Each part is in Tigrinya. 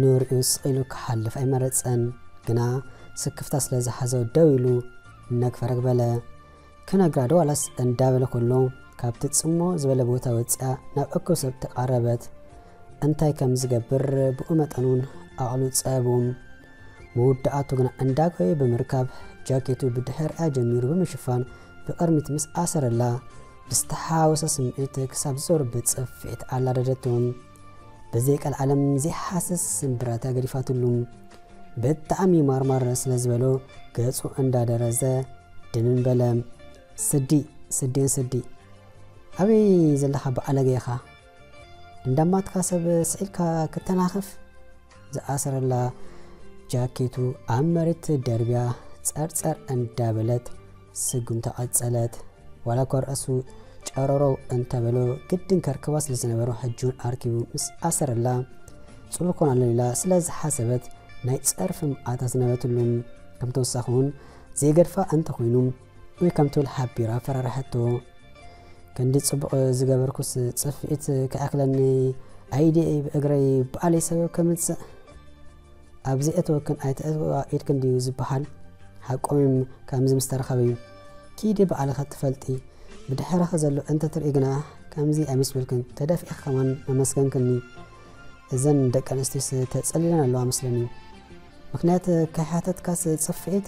ንሪኡ ስቕ ኢሉ ክሓልፍ ኣይመረጸን። ግና ስክፍታ ስለ ዝሓዞ ደው ኢሉ ነግ ፈረግ በለ። ክነግራ ዶ ዋላስ እንዳበለ ከሎ፣ ካብቲ ጽሞ ዝበለ ቦታ ወጺኣ ናብ እኩብ ሰብ ተቓረበት። እንታይ ከም ዝገብር ብኡ መጠን እውን ኣቕሉ ጸቡ። መወዳእቱ ግና እንዳጎየ ብምርካብ ጃኬቱ ብድሕሪኣ ጀሚሩ ብምሽፋን ብቕድሚት ምስ ኣሰረላ ብዝተሓወሰ ስምዒት ክሳብ ዝዞር ብጽፍዒት ኣላደደቱ። ብዘይ ቀልዓለም ዘይሓስስ ስምብራታ ገዲፋትሉ። ብጣዕሚ ማርማር ስለ ዝበሎ ገጹ እንዳደረዘ ድንን በለ። ስዲ፣ ስዴን ስዲ፣ ኣበይ ዘለኻ በዓለገ ኢኻ? እንዳማትካ ሰብ ስዒልካ ክተናኸፍ? ዝኣሰረላ ጃኬቱ ኣብ መሬት ደርብያ ጸርጸር እንዳበለት ስጉምታ ቀጸለት። ዋላ እኳ ርእሱ ጨረረው እንተበሎ ግድን ከርክባ ስለ ዝነበሮ ሕጂ እውን ኣርኪቡ ምስ ኣሰረላ ጽሉል ኮን ኣሎ ኢላ ስለ ዝሓሰበት ናይ ጸርፊ መዓት ኣዝነበትሉ። ከም ተወሳኺ እውን ዘይገድፋ እንተኾይኑ ወይ ከም ትብል ሓቢራ ፈራርሐቶ። ክንዲ ጽቡቕ ዝገበርኩስ ጽፍዒት ክኣክለኒ ኣይድየ ብእግረይ ባዕለይ ሰበብ ከምጽእ። ኣብ ዘየእተወክን ኣይተእትዋ ኢድክን ድዩ ዝበሃል? ሓቆም እዮም፣ ከምዚ ምስ ተረኸበ እዩ። ኪዲ ባዕልኸ ትፈልጢ፣ ብድሕረኸ ዘሎ እንተትርኢ ግና ከምዚ ኣይምስብልክን፣ ተደፊእኺ ከማን መመስገንክኒ። እዘን ደቂ ኣንስትዮስ ተጸሊለን ኣለዋ መስለኒ። ምኽንያት ከይሓተትካስ ጽፍዒት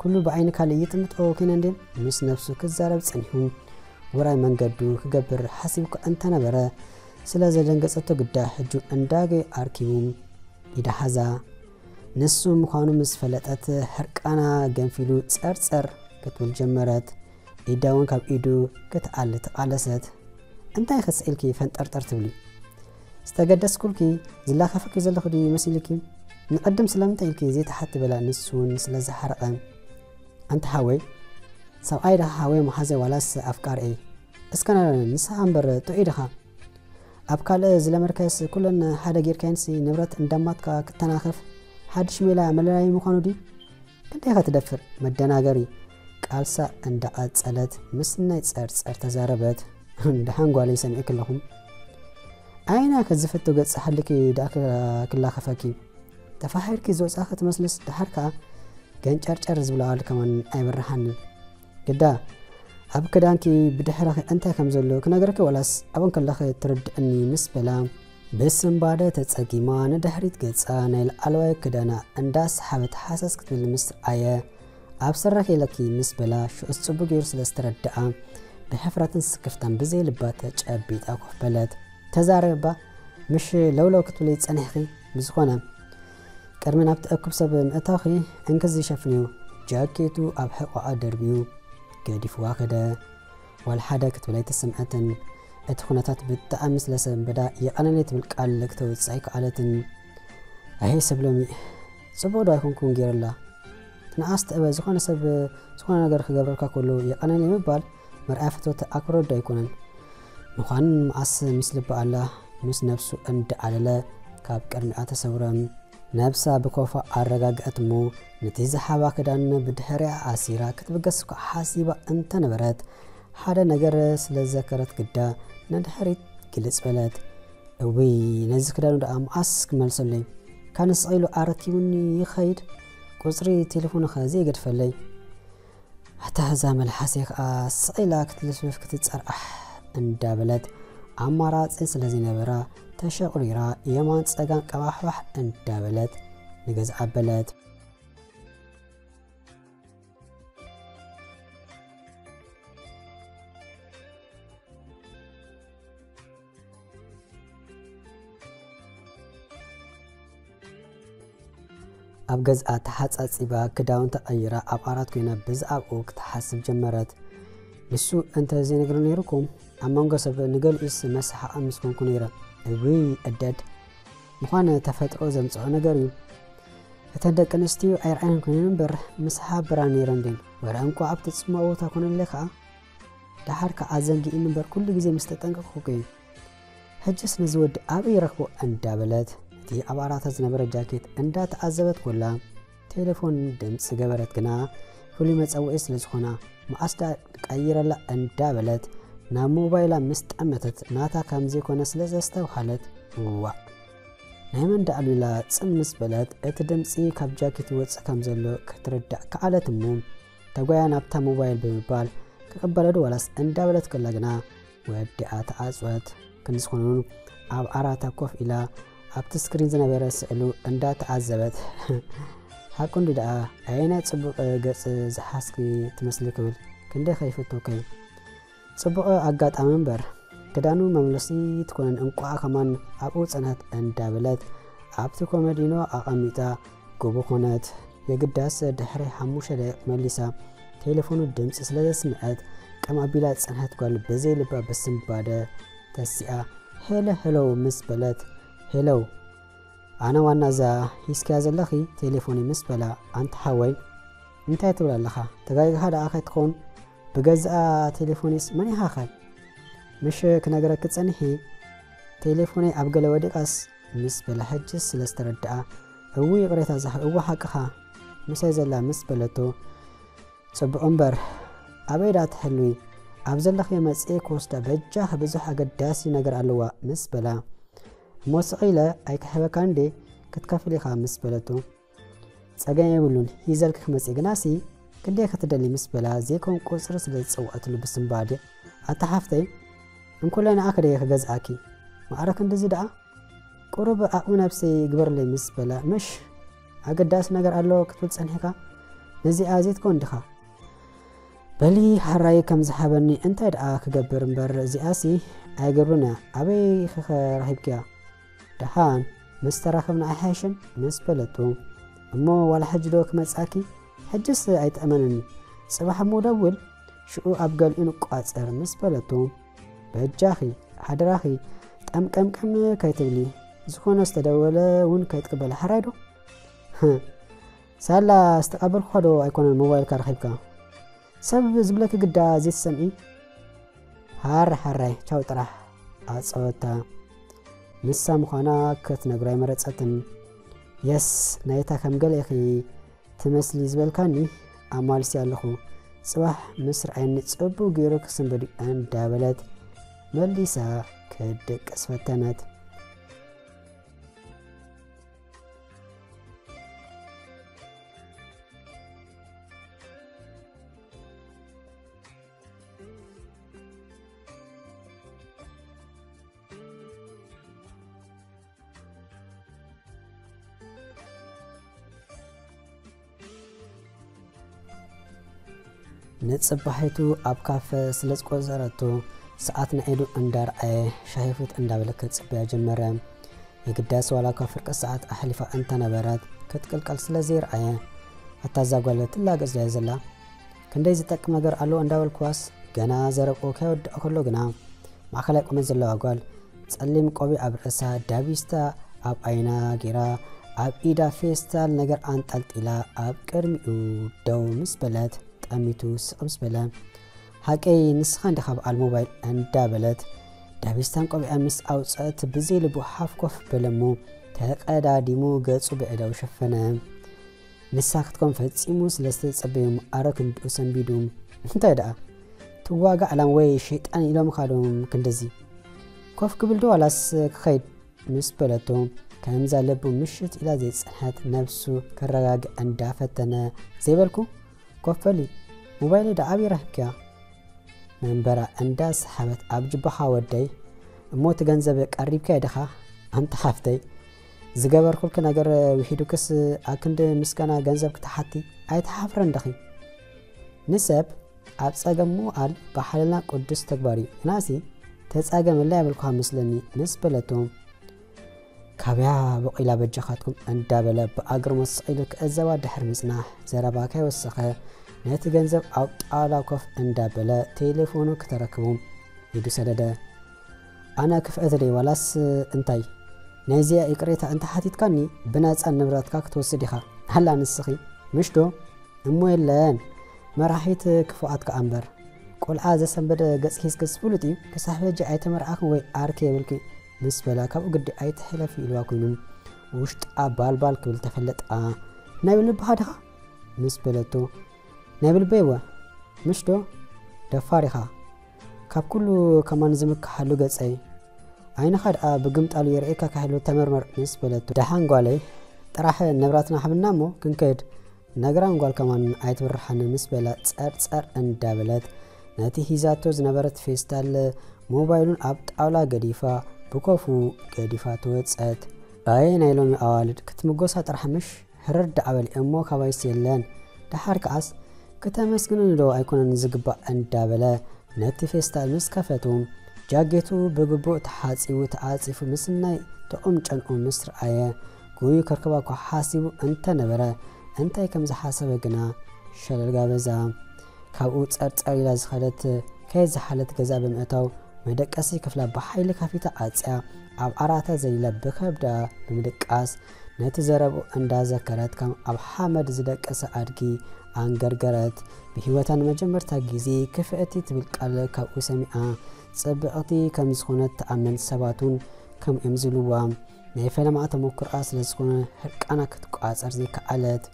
ኩሉ ብዓይኒ ካልእ ይጥምቶ ኮይነ እንድን ምስ ነብሱ ክዛረብ ጸኒሑ። ውራይ መንገዱ ክገብር ሓሲቡ እኳ እንተነበረ፣ ስለ ዘደንገጸቶ ግዳ ሕጂ እንዳገ ኣርኪቡ ኢዳ ሓዛ። ንሱ ምዃኑ ምስ ፈለጠት ሕርቃና ገንፊሉ ጸርጸር ክትብል ጀመረት። ኢዳ እውን ካብ ኢዱ ክትኣሊ ተቓለሰት። እንታይ ክስኢልኪ ፈንጠርጠር ትብሊ? ዝተገደስኩልኪ ዝላኸፈኪ ዘለኹ ድዩ መሲልኪ? ንቐድም ስለምንታይ ኢልኪ ዘይተሓቲ በላ ንሱ እውን ስለ ዝሓረቐ። ኣንታ ሓወይ፣ ሰብኣይ ደኻ ሓወይ መሓዘይ ዋላስ ኣፍቃርኤ? እስከ ንሳ እምበር ጥዑይ ድኻ? ኣብ ካልእ ዝለመድካዮስ ኩለን ሓደ ጌርካየንሲ ንብረት እንዳማትካ ክተናኸፍ ሓድሽ ሜላ መለላይ ምዃኑ ድዩ? ክንደይ ኸ ትደፍር መደናገሪ? ቃልሳ እንዳቐጸለት ምስ ናይ ጸርጸር ተዛረበት። ደሓን ጓለይ ሰሚዕኪ ኣለኹም። ኣይና ከዝፈቶ ገጽ ሓልኪ ደኣ ክላኸፈኪ። ተፋሒርኪ ዝወጻኺ ትመስልስ ደሓር ከኣ ገንጨርጨር ዝብላ ቃል ከማን ኣይበርሃንን። ግዳ ኣብ ክዳንኪ ብድሕረኺ እንታይ ከም ዘሎ ክነግረኪ ዋላስ ኣብኡ ከለኺ ትርድእኒ ምስ በላ ብስንባደ ተጸጊማ ንድሕሪት ገጻ ናይ ላዕለዋይ ክዳና እንዳሰሓበት ሃሰስ ክትብል ምስ ረኣየ ኣብ ስረኺ ኢለኪ ምስ በላ ሽዑስ ጽቡቕ ገይሩ ስለ ዝተረድኣ ብሕፍረትን ስክፍታን ብዘይ ልባ ተጨቢጣ ኮፍ በለት። ተዛረባ ምሽ ለውለው ክትብሊ ጸኒሕኺ ብዝኾነ ቅድሚ ናብቲ እኩብ ሰብ ምእታውኺ እንክዚ ሸፍንዮ ጃኬቱ ኣብ ሕቖኣ ደርብዩ ገዲፍዋ ከደ። ዋላ ሓደ ክትብል ኣይተሰምዐትን። እቲ ኩነታት ብጣዕሚ ስለ ሰንበዳ የቐነለይ ትብል ቃል ክተውጽእ ኣይከኣለትን። ኣሄ ሰብ ሎሚ ጽቡቕ ዶ ኣይኮንኩን ገይረላ? ትንኣስ ትእበ ዝኾነ ሰብ ዝኾነ ነገር ክገብረልካ ከሎ የቐነለይ ምባል መርኣያ ፍትወት ኣክብሮት ዶ ኣይኮነን? ምዃን መዓስ ምስ ልባ ኣላ ምስ ነብሱ እንዳዓለለ ካብ ቅድሚኣ ተሰውረ። ነብሳ ብኮፋ ኣረጋግአት እሞ ነቲ ዝሓባ ክዳን ብድሕሪኣ ኣሲራ ክትብገስ እኳ ሓሲባ እንተነበረት ሓደ ነገር ስለ ዘከረት ግዳ ንድሕሪት ግልጽ በለት። እውይ ነዚ ክዳኑ ደኣ መዓስ ክመልሰለይ? ካን ስቕ ኢሉ ኣረኪቡኒ ይኸይድ? ቁጽሪ ቴሌፎኑ ኸ ዘይገድፈለይ? ኣታ እዛ መልሓሰይ ከኣ ስቕ ኢላ ክትልፍልፍ ክትጸርኣሕ እንዳበለት ኣማራጺ ስለ ዘይነበራ ተሸቑሪራ የማን ጸጋም ቀባሕባሕ እንዳበለት ንገዝኣ ኣበለት። ኣብ ገዝኣ ተሓጻጺባ ክዳውንታ ቀይራ ኣብ ዓራት ኮይና ብዛዕባኡ ክትሓስብ ጀመረት። ንሱ እንተ ዘይነግሩ ነይሩኩም ኣብ መንጎ ሰብ ንገሊኡስ መሰሓቒ ምስ ኮንኩ ነይረ። እውይ እደድ ምዃን ተፈጥሮ ዘምጽኦ ነገር እዩ። እተን ደቂ ኣንስትዮ ኣይረኣየን ኮይነን እምበር ምስ ሓብራ ነይረን ድን ወረ እንኳ ኣብቲ ጽማእ ቦታ ኮነለይ ከኣ ደሓር ከኣ ዘንጊእኒ እምበር ኩሉ ግዜ ምስ ተጠንቀቕኩ እዩ። ሕጅስ ነዚ ወዲ ኣበይ ረኽቦ እንዳበለት እቲ ኣብ ኣራታ ዝነበረ ጃኬት እንዳተዓዘበት ኮላ ቴሌፎን ድምፂ ገበረት ግና ፍሉይ መፀውዒ ስለ ዝኾና መዓስ ደኣ ቀይረላ እንዳበለት ናብ ሞባይላ ምስ ጠመተት ናታ ከም ዘይኮነ ስለ ዘስተውሃለት ዋዕ ናይ መን ደኣ ኣሉ ኢላ ጽን ምስ በለት፣ እቲ ድምጺ ካብ ጃኬት ይወጽእ ከም ዘሎ ክትርዳእ ከኣለት እሞ፣ ተጓያ ናብታ ሞባይል ብምባል፣ "ክቕበሎ ዶ ዋላስ?" እንዳበለት ከላ ግና፣ ወዲኣ ተዓጽወት። ክንዲ ዝኾነ እውን ኣብ ዓራታ ኮፍ ኢላ ኣብቲ ስክሪን ዝነበረ ስእሉ እንዳተዓዘበት፣ "ሓቁ እንዲ ደኣ ኣየናይ ጽቡቕ ገጽ ዝሓዝኪ ትመስሊ?" ክብል ክንደይ ከይፈተውከ። ጽቡቕ ኣጋጣሚ እምበር፣ ክዳኑ መምለሲ ትኮነን እንቋዕ ከማን ኣብኡ ጸንሐት እንዳበለት ኣብቲ ኮመዲኖ ኣቐሚጣ ጎቦ ኮነት። የግዳስ ድሕሪ ሓሙሽተ ደቂቕ መሊሳ ቴሌፎኑ ድምጺ ስለ ዘስምዐት፣ ቀም ኣቢላ ዝጸንሐት ጓል ብዘይ ልባ ብስንባደ ተሲኣ፣ "ሄሎ፣ ሄሎ" ምስ በለት፣ "ሄሎ፣ ኣነ ዋና እዛ ሂዝክያ ዘለኺ ቴሌፎኒ" ምስ በላ፣ "ኣንታ ሓወይ፣ እንታይ ትብል ኣለኻ? ተጋጊኻ ደኣ ከይትኾን? ብገዛኣ ቴሌፎኒስ መን ኢኻ ኸ? ምሽ ክነግረኪ ጸኒሒ፣ ቴሌፎነይ ኣብ ገለ ወዲቓስ" ምስ በላ፣ ሕጂ ስለ ዝተረድኣ፣ "እው፣ ይቕሬታ ዛሓ፣ እው፣ ሓቅኻ፣ ምሳይ ዘላ" ምስ በለቶ፣ "ጽቡቕ እምበር፣ ኣበይ ደኣ ትሕልዊ? ኣብ ዘለኽዮ መጽየ ክወስዳ በጃኺ፣ ብዙሕ ኣገዳሲ ነገር ኣለዋ" ምስ በላ፣ "እሞ ስቕ ኢለ ኣይክሕበካን ድየ? ክትከፍል ኢኻ" ምስ በለቶ፣ "ጸገም የብሉን፣ ሂዘልኪ ክመጽእ፣ ግናሲ ክንደይ ክትደሊ?" ምስ በላ፣ ዘይኮን ቁጽሪ ስለ ዝጸውዐትሉ ብስንባደ፣ "ኣታ ሓፍተይ፣ እንኮላይ ንኣኺ ድየ ክገዝኣኪ? ማዕረ ክንድዚ ደኣ? ቁሩብ ዓቕሚ ነብሲ ግበርለይ" ምስ በላ፣ "ምሽ ኣገዳሲ ነገር ኣሎ ክትብል ጸኒሕካ? ነዚኣ ዘይትኮን ዲኻ?" "በሊ፣ ሓራይ ከም ዝሃበኒ እንታይ ደኣ ክገብር እምበር፣ እዚኣሲ ኣይገብርን እያ። ኣበይ ኢኺ ኸ ረኺብክያ? ደሓን ምስ ተራኸብና ኣይሓይሽን?" ምስ በለቶ፣ "እሞ ዋላ ሕጂ ዶ ክመጽኣኪ? ሕጅስ ኣይጥዕመንን። ጽባሕ እሞ ደውል፣ ሽኡ ኣብ ገሊኡ ንቋጸር" ምስ በለቶ፣ "በጃኺ፣ ሓደራኺ፣ ጠምቀምቀም ከይትብሊ፣ ዝኾነ ዝተደወለ እውን ከይትቅበሊ፣ ሓራይ ዶ?" "ሳላ ዝተቀበልኩኻ ዶ ኣይኮነን ሞባይልካ ረኺብካ? ሰብ ዝብለኪ ግዳ ዘይትሰምዒ?" "ሓር ሓራይ፣ ቻው ጥራሕ" ኣጸወታ። ንሳ ምዃና ክትነግሮ ኣይመረጸትን። "የስ፣ ናይታ ከም ገለ ኢኺ ትመስሊ ዝበልካኒ ኣማልሲ ኣለኹ። ጽባሕ ምስ ረኣየኒ ጽቡቕ ገይሩ ክስንበድ እዩ" እንዳበለት መሊሳ ክትድቅስ ፈተነት። ንጽባሒቱ ኣብ ካፈ ስለ ዝቆጸረቶ፣ ሰዓት ንዒዱ እንዳርኣየ፣ ሻሂ ፉት እንዳበለ ክጽበያ ጀመረ። የግዳስ ዋላ እኳ ፍርቂ ሰዓት ኣሕሊፋ እንተነበረት፣ ክትቅልቀል ስለ ዘይረኣየ፣ "ኣታ እዛ ጓል ትላገጽ ድያ ዘላ? ክንደይ ዝጠቅም ነገር ኣለዎ" እንዳበልኩዋስ፣ ገና ዘረብኡ ከይወድእ ከሎ ግና፣ ማእከላይ ቁመት ዘለዋ ጓል፣ ጸሊም ቆቢዕ ኣብ ርእሳ፣ ዳቢስታ ኣብ ዓይና ጌራ፣ ኣብ ኢዳ ፌስታል ነገር ኣንጠልጢላ ኣብ ቅድሚኡ ደው ምስ በለት፣ ጠሚቱ ስቕ ምስ በለ፣ "ሓቀይ ንስኻ እንዲኻ በዓል ሞባይል?" እንዳበለት፣ ዳቢስታን ቆቢዓን ምስ ኣውጸአት፣ ብዘይ ልቡ ሓፍ ኮፍ በለ እሞ፣ ተቐዳዲሙ ገጹ ብእዳው ሸፈነ። ንሳ ክትኮን ፈጺሙ ስለ ዝተጸበዩ፣ ኣረ ክንድኡ ሰንቢዱ። "እንታይ ደኣ? ትዋጋዕ ላም ወይ ሸይጣን ኢሎምኻ ዶ ክንድዚ? ኮፍ ክብል ዶ ዋላስ ክኸይድ?" ምስ በለቶ፣ ከምዛ ለቡ ምሽት ኢላ ዘይጸንሐት ነብሱ ከረጋግዕ እንዳፈተነ፣ "ዘይበልኩ? ኮፍ በሊ፣ ሞባይለይ ደኣ ኣበይ ረኺብክያ?" መንበራ እንዳሰሓበት፣ "ኣብ ጅባኻ ወደይ፣ እሞ እቲ ገንዘብ ቀሪብካዮ ዲኻ? ኣንቲ ሓፍተይ፣ ዝገበርኩልኪ ነገር ውሒዱክስ ኣክንዲ ምስጋና ገንዘብ ክትሓቲ ኣይትሓፍርን ዲኺ?" ንሰብ ኣብ ጸገም ምውዓል ብሓለልና ቅዱስ ተግባር እዩ። ግናሲ ተጻገመላ የብልኩኻ መስለኒ ምስ በለቶ፣ "ካበያ በቒላ በጃኻትኩም?" እንዳበለ ብኣግርሞት ስቕ ኢሉ ክዕዘባ ድሕሪ ምጽናሕ፣ ዘረባ ከይወሰኸ ነቲ ገንዘብ ኣብ ጣውላ ኮፍ እንዳበለ ቴሌፎኑ ክተረክቡ ኢዱ ሰደደ። "ኣነ ክፍእት ደይ ዋላስ እንታይ? ናይዚኣ ይቅሬታ እንተ ሓቲትካኒ ብነጻ ንብረትካ ክትወስድ ኢኻ። ኣላ ንስኺ፣ ምሽ ዶ? እሞ የለን፣ መራሒት ክፉኣት ከኣ እምበር። ቆልዓ ዘሰንበደ ገጽ ሒዝክስ ፍሉጥ እዩ። ክሳብ ሕጂ ኣይተመርዓኽን ወይ ዓርኪ የብልኪ" ምስ በላ፣ ካብኡ ግዲ ኣይትሕለፊ ኢልዋ ኮይኑ፣ ውሽጣ ባልባል ክብል ተፈለጣ። "ናይ ብልብኻ ዲኻ?" ምስ በለቶ፣ "ናይ ብልበይ እወ፣ ምሽ ዶ? ደፋር ኢኻ። ካብ ኩሉ ከማን ዝምክሓሉ ገጸይ። ዓይንኻ ደኣ ብግምጣሉ የርእየካ ካሕሉ ተመርመር ምስ በለቶ፣ ደሓን ጓለይ፣ ጥራሕ ንብረትና ሃብና እሞ ክንከድ፣ ነግራን ጓል ከማን ኣይትብርሓኒ ምስ በላ ጸርጸር እንዳበለት ነቲ ሂዛቶ ዝነበረት ፌስታል ሞባይሉን ኣብ ጣውላ ገዲፋ ብኮፉ ገዲፋ ትወጸት። ኣየ ናይ ሎሚ ኣዋልድ ክትምጎሳ ጥራሕ ምሽ? ሕርር ደኣ በሊ እሞ ካባይስ የለን። ደሓር ከኣስ ክተመስግንኒ ዶ ኣይኮነን ዝግባእ እንዳበለ ነቲ ፌስታል ምስ ከፈቱ ጃጌቱ ብግቡእ ተሓጺቡ ተዓጺፉ ምስ ናይ ጥዑም ጨንኡ ምስ ረኣየ ጉዩ ከርክባ እኳ ሓሲቡ እንተነበረ እንታይ ከም ዝሓሰበ ግና ሸለል ጋበዛ። ካብኡ ጸርጸር ኢላ ዝኸደት ከይዝሓለት ገዛ ብምእታው መደቀሲ ክፍላ ብሓይሊ ከፊታ ኣጽያ ኣብ ዓራታ ዘሊላ ብከብዳ ብምድቃስ ነቲ ዘረብኡ እንዳዘከረት ከም ኣብ ሓመድ ዝደቀሰ ኣድጊ ኣንገርገረት። ብህይወታ ንመጀመርታ ግዜ ክፍእቲ ትብል ቃል ካብኡ ሰሚዓ ጽብቕቲ ከም ዝኾነት ትኣምን። ሰባት እውን ከምኡ እዮም ዝብልዋ። ናይ ፈለማ ተመኩሮኣ ስለ ዝኾነ ህርቃና ክትቋጸር ዘይከኣለት።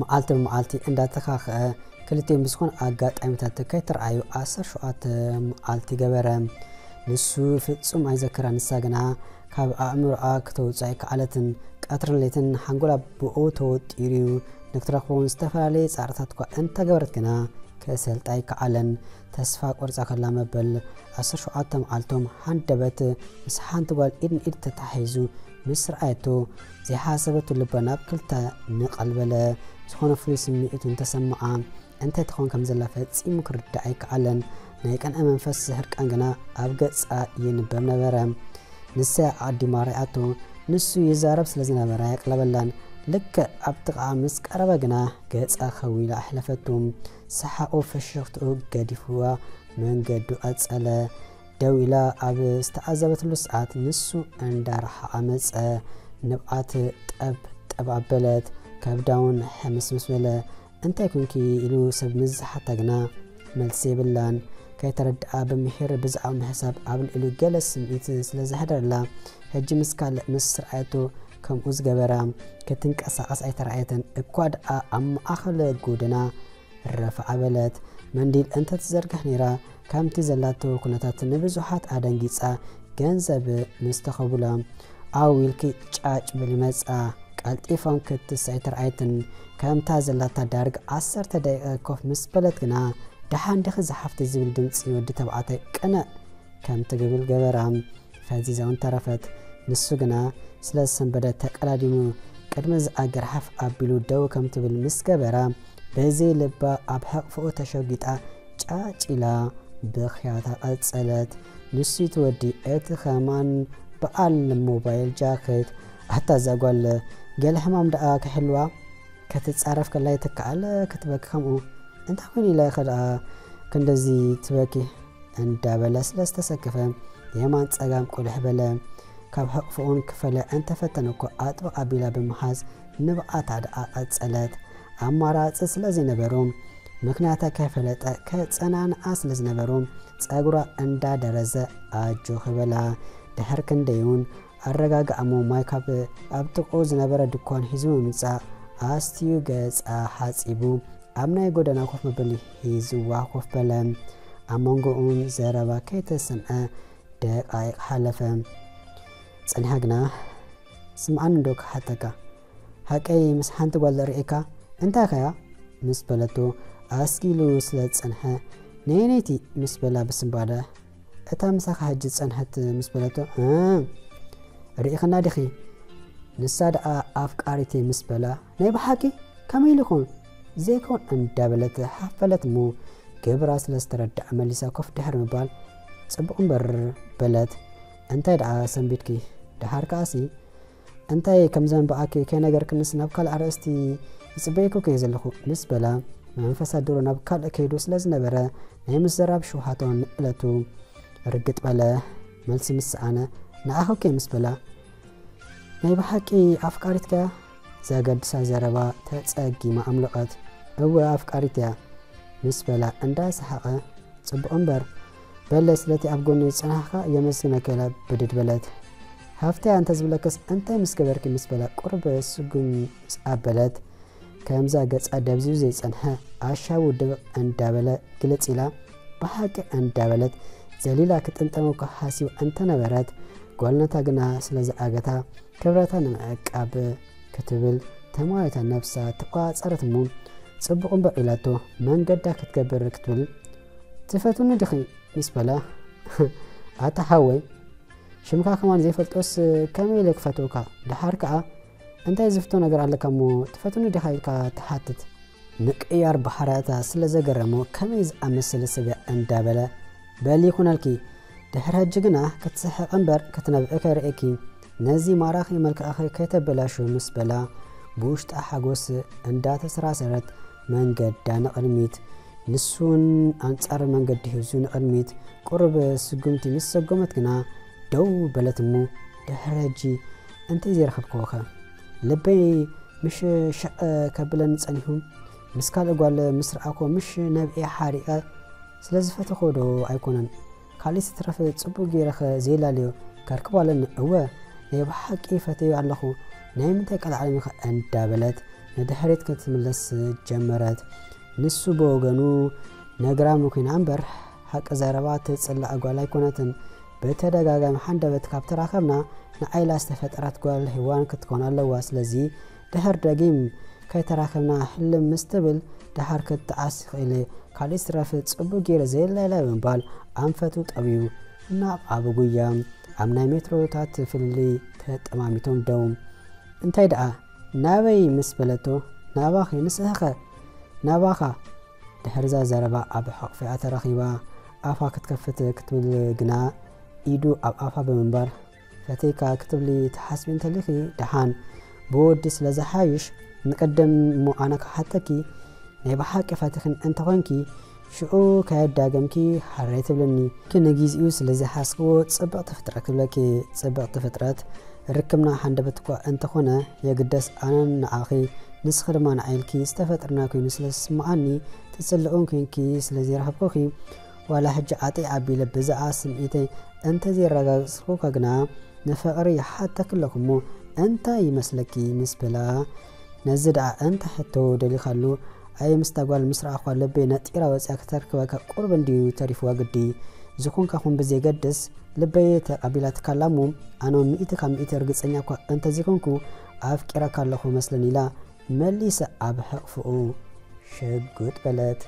መዓልቲ ብመዓልቲ እንዳተኻኸአ ክልቲኦም ብዝኾነ ኣጋጣሚታት ከይተረኣዩ ዓሰርተ ሸውዓተ መዓልቲ ገበረ። ንሱ ፍጹም ኣይዘክራ፣ ንሳ ግና ካብ ኣእምሮኣ ክተውጽኦ ኣይከኣለትን። ቀትርን ለይትን ሓንጎላ ብኡ ተወጢሩ እዩ። ንክትረኽቦ እውን ዝተፈላለየ ጻዕርታት እኳ እንተገበረት ግና ክሰልጣ ኣይከኣለን። ተስፋ ቆሪጻ ከላ መበል ዓሰርተ ሸውዓተ መዓልቶም ሃንደበት ምስ ሓንቲ ጓል ኢድ ንኢድ ተታሒዙ ምስ ረኣየቶ ዘይሓሰበቱ ልባ ናብ ክልተ ንቐል በለ። ዝኾነ ፍሉይ ስምዒት እውን ተሰምዓ። እንታይ ትኾን ከም ዘላ ፈጺሙ ክርዳእ ኣይከኣለን። ናይ ቅንኢ መንፈስ ህርቃን ግና ኣብ ገጻ ይንበብ ነበረ። ንሳ ኣዲማ ርኣያቶ፣ ንሱ ይዛረብ ስለ ዝነበረ ኣየቕለበላን። ልክዕ ኣብ ጥቓኣ ምስ ቀረበ ግና ገጻ ከዊላ ኣሕለፈቱ። ሰሓቑ ፍሽኽትኡ ገዲፍዋ መንገዱ ቀጸለ። ደው ኢላ ኣብ ዝተዓዘበትሉ ሰዓት ንሱ እንዳረሓቐ መጸ። ንብዓት ጠብ ጠብ ኣበለት። ከብዳውን ሕምስምስ በለ። እንታይ ኮንኪ ኢሉ ሰብ ምስ ዝሓታ ግና መልሲ የብላን። ከይተረድኣ ብምሒር ብዛዕባ ምሕሳብ ኣብ ልዕሊኡ ገለ ስምዒት ስለ ዘሕደረላ ሕጂ ምስ ካልእ ምስ ረኣየቶ ከምኡ ዝገበራ። ክትንቀሳቐስ ኣይተረኣየትን። እኳ ደኣ ኣብ ማእኸል ጎደና ረፍ ኣበለት። መንዲል እንተትዘርግሕ ነይራ፣ ከምቲ ዘላቶ ኩነታት ንብዙሓት ኣደንጊጻ፣ ገንዘብ ምስ ተኸቡላ፣ ኣው ኢልኪ ጫጭ በሊ መጻ። ቀልጢፋን ክትስእ ኣይተረኣየትን። ከምታ ዘላታ ዳርጋ ዓሰርተ ደቂቐ ኮፍ ምስ በለት ግና፣ ደሓን ዲኺ ዝሓፍተይ ዝብል ድምጺ ወዲ ተባዕታይ ቅንዕ ከም ትብል ገበራ። ፈዚዛ እውን ተረፈት። ንሱ ግና ስለ ዝሰንበደ ተቀዳዲሙ ቅድሚ ዝኣገር ሓፍ ኣቢሉ ደው ከም ትብል ምስ ገበራ፣ በዘይ ልባ ኣብ ሕቕፍኡ ተሸጒጣ ጫጭ ኢላ ብኽያታ ቀጸለት። ንሱ ትወዲ እቲ ኸማን በዓል ሞባይል ጃኬት። ኣታ እዛ ጓል ገለ ሕማም ደኣ ክሕልዋ ክትጻረፍ ከላ ይትከኣል ክትበኪ ከምኡ። እንታይ ኮይኑ ኢለ ከ ደኣ ክንደዚ ትበኪ? እንዳበለ ስለ ዝተሰከፈ የማን ጸጋም ቁልሕ በለ። ካብ ሕቕፍኡን ክፈለ እንተፈተነ እኮ ኣጥብቕ ኣቢላ ብምሓዝ ንብዓታ ደኣ ቀጸለት። ኣማራጺ ስለ ዘይነበሮ ምኽንያታ ከይፈለጠ ከጸናንዓ ስለ ዝነበሮ ጸጉራ እንዳደረዘ ኣጆኺ በላ። ድሕር ክንደይ እውን ኣረጋግኣሞ ማይ ካብ ኣብ ጥቕኡ ዝነበረ ድኳን ሒዙ ብምምጻእ ኣስትዩ ገጻ ሓጺቡ ኣብ ናይ ጎደና ኮፍ መበሊ ሒዝዋ ኮፍ በለ። ኣብ መንጎኡን ዘረባ ከይተሰምዐ ደቃይቕ ሓለፈ። ጸኒሓ ግና፣ ስምዓኒ እንዶ ክሓተካ፣ ሓቀይ ምስ ሓንቲ ጓል ርእየካ እንታይ ከያ? ምስ በለቶ ኣስኪሉ ስለ ዝጸንሐ፣ ነየነይቲ? ምስ በላ ብስንባደ፣ እታ ምሳኻ ሕጂ ዝጸንሐት ምስ በለቶ፣ እ፣ ርኢኽና ዲኺ? ንሳ ደኣ ኣፍቃሪተይ ምስ በላ፣ ናይ ብሓቂ? ከመይ ኢሉ ይኾን? ዘይኮን እንዳበለት ሓፈለት እሞ፣ ግብራ ስለ ዝተረድኣ መሊሳ ኮፍ ድሕሪ ምባል፣ ጽቡቕ እምበር በለት። እንታይ ደኣ ሰንቢድኪ? ደሓር ከኣሲ እንታይ ከም ዘንብኣኪ ከይነገርክንስ ናብ ካልእ ኣርእስቲ ይጽበየኩ ከየ ዘለኹ ምስ በላ፣ መንፈሳ ድሮ ናብ ካልእ ከይዱ ስለ ዝነበረ፣ ናይ ምዝራብ ሽውሃቶ ንእለቱ ርግጥ በለ። መልሲ ምስ ሰኣነ፣ ንኣኹ ከ ምስ በላ፣ ናይ ብሓቂ ኣፍቃሪትካ ዘገድሳ ዘረባ ተጸጊማ ኣምለቐት። እወ ኣፍቃሪት እያ ምስ በላ እንዳሰሓቐ፣ ጽቡቕ እምበር በለ ስለቲ ኣብ ጎኒ ዝጸናሕካ የመስግነካ ኢላ ብድድ በለት። ሃፍተያ እንተ ዝብለክስ እንታይ ምስ ገበርኪ ምስ በላ ቁርብ ስጉም ምስ ኣበለት፣ ከምዛ ገጻ ደብዚዙ ዘይጸንሐ ኣሻቡ ድብቕ እንዳበለ ግልጽ ኢላ ብሓቂ እንዳበለት ዘሊላ ክጥንጠም እኳ ሃሲው እንተነበረት፣ ጓልነታ ግና ስለ ዝኣገታ ክብረታ ንምዕቃብ ክትብል ተማዊታ ነብሳ ተቋጸረት እሞ ጽቡቕ እምበር ኢላቶ መንገዳ ክትገብር ክትብል ትፈትኒ ዲኺ ምስ በላ ኣታ ሓወይ ሽምካ ከማን ዘይፈልጦስ ከመይ ኢለ ክፈትወካ? ደሓር ከኣ እንታይ ዝፍቶ ነገር ኣለካ እሞ ትፈትኒ ዲኻ ኢልካ ትሓትት? ምቅያር ባህርያታ ስለ ዘገረሞ ከመይ ዝኣመሰለ ሰብ እያ እንዳበለ በል ይኹነልኪ ድሕሪ ሕጂ ግና ክትስሕቕ እምበር ክትነብዒ ከይርእየኪ ነዚ ማራኺ መልክዕኺ ከይተበላሹ ምስ በላ ብውሽጣ ሓጎስ እንዳተሰራሰረት መንገዳ ንቕድሚት ንሱን ኣንጻር መንገዲ ሂዙ ንቕድሚት ቁሩብ ስጉምቲ ምስ ሰጎመት ግና ደው በለት እሞ ድሕሪ ሕጂ እንታይ ዘይረኸብክዎኸ ልበይ ምሽ ሽዕ ከብለኒ ጸኒሑ ምስ ካልእ ጓል ምስ ረኣኮ ምሽ ነብኤ ሓሪቐ ስለ ዝፈተኾ ዶ ኣይኮነን ካልእ ስትረፍ ጽቡቕ ገይረኸ ዘይላለዮ ከርክብ ኣለኒ እወ ናይ ብሓቂ ፈተዮ ኣለኹ ናይ ምንታይ ቀልዓለሚኸ እንዳበለት ንድሕሪት ክትምለስ ጀመረት ንሱ ብወገኑ ነግራሚ ኮይና እምበር ሓቂ ዘረባ ትጽላእ ጓል ኣይኮነትን ብተደጋጋሚ ሓንደበት ካብ ተራኸብና ንዓይላ ዝተፈጠረት ጓል ሄዋን ክትኮን ኣለዋ ስለዚ ድሕር ደጊም ከይተራኸብና ሕልም ምስ ትብል ደሓር ክትዓስ ይኽእል ካልእ ዝትረፍ ጽቡቕ ገይረ ዘየላይላ ብምባል ኣንፈቱ ጠብዩ ናብ ዓቢ ጉያ ኣብ ናይ ሜትሮታት ፍልልይ ተጠማሚቶም ደው እንታይ ደኣ ናበይ ምስ በለቶ ናባኺ ንስኺኸ ናባኻ ድሕርዛ ዘረባ ኣብ ሕቕፊኣ ተረኺባ ኣፋ ክትከፍት ክትብል ግና ኢዱ ኣብ ኣፋ ብምንባር ፈተይካ ክትብሊ ትሓስቢ እንተሊኺ ደሓን ብወዲ ስለ ዝሓይሽ ንቅድም እሞ ኣነ ክሓተኪ ናይ ብሓቂ ፈቲኽን እንተኾንኪ ሽዑ ከየዳገምኪ ሓረይ ትብልኒ ንጊዜኡ ስለ ዝሓስክዎ ጽብቕቲ ፍጥረት ክብለኪ ጽብቕቲ ፍጥረት ርክብና ሓንደበት እኳ እንተኾነ የግደስ ኣነን ንዓኺ ንስኺ ድማ ንዓይልኪ ዝተፈጥርና ኮይኑ ስለ ዝስምዓኒ ትጽልቕን ኮንኪ ስለ ዘይረኸብኩኺ ዋላ ሕጂ ኣጠይ ኣቢለ ብዛኣ ስምዒተይ እንተዘይረጋገጽኩካ ግና ንፍቕሪ ይሓተኪ ኣለኹ እሞ እንታይ ይመስለኪ ምስ በላ ነዚ ደኣ እንታይ ሕቶ ደሊኻሉ ኣየ ምስታ ጓል ምስ ረኣኹዋ ልበይ ነጢራ ወጺኣ ክተርክበካ ቁሩብ እንድዩ ተሪፍዋ ግዲ ዝኾንካ ኹን ብዘየገድስ ልበይ ተቐቢላትካ ኣላ እሞ ኣነ ሚእቲ ካብ ሚእቲ ርግጸኛ እኳ እንተዘይኮንኩ ኣፍቂረካ ኣለኹ መስለኒ ኢላ መሊሳ ኣብ ሕቕፍኡ ሽጉጥ በለት።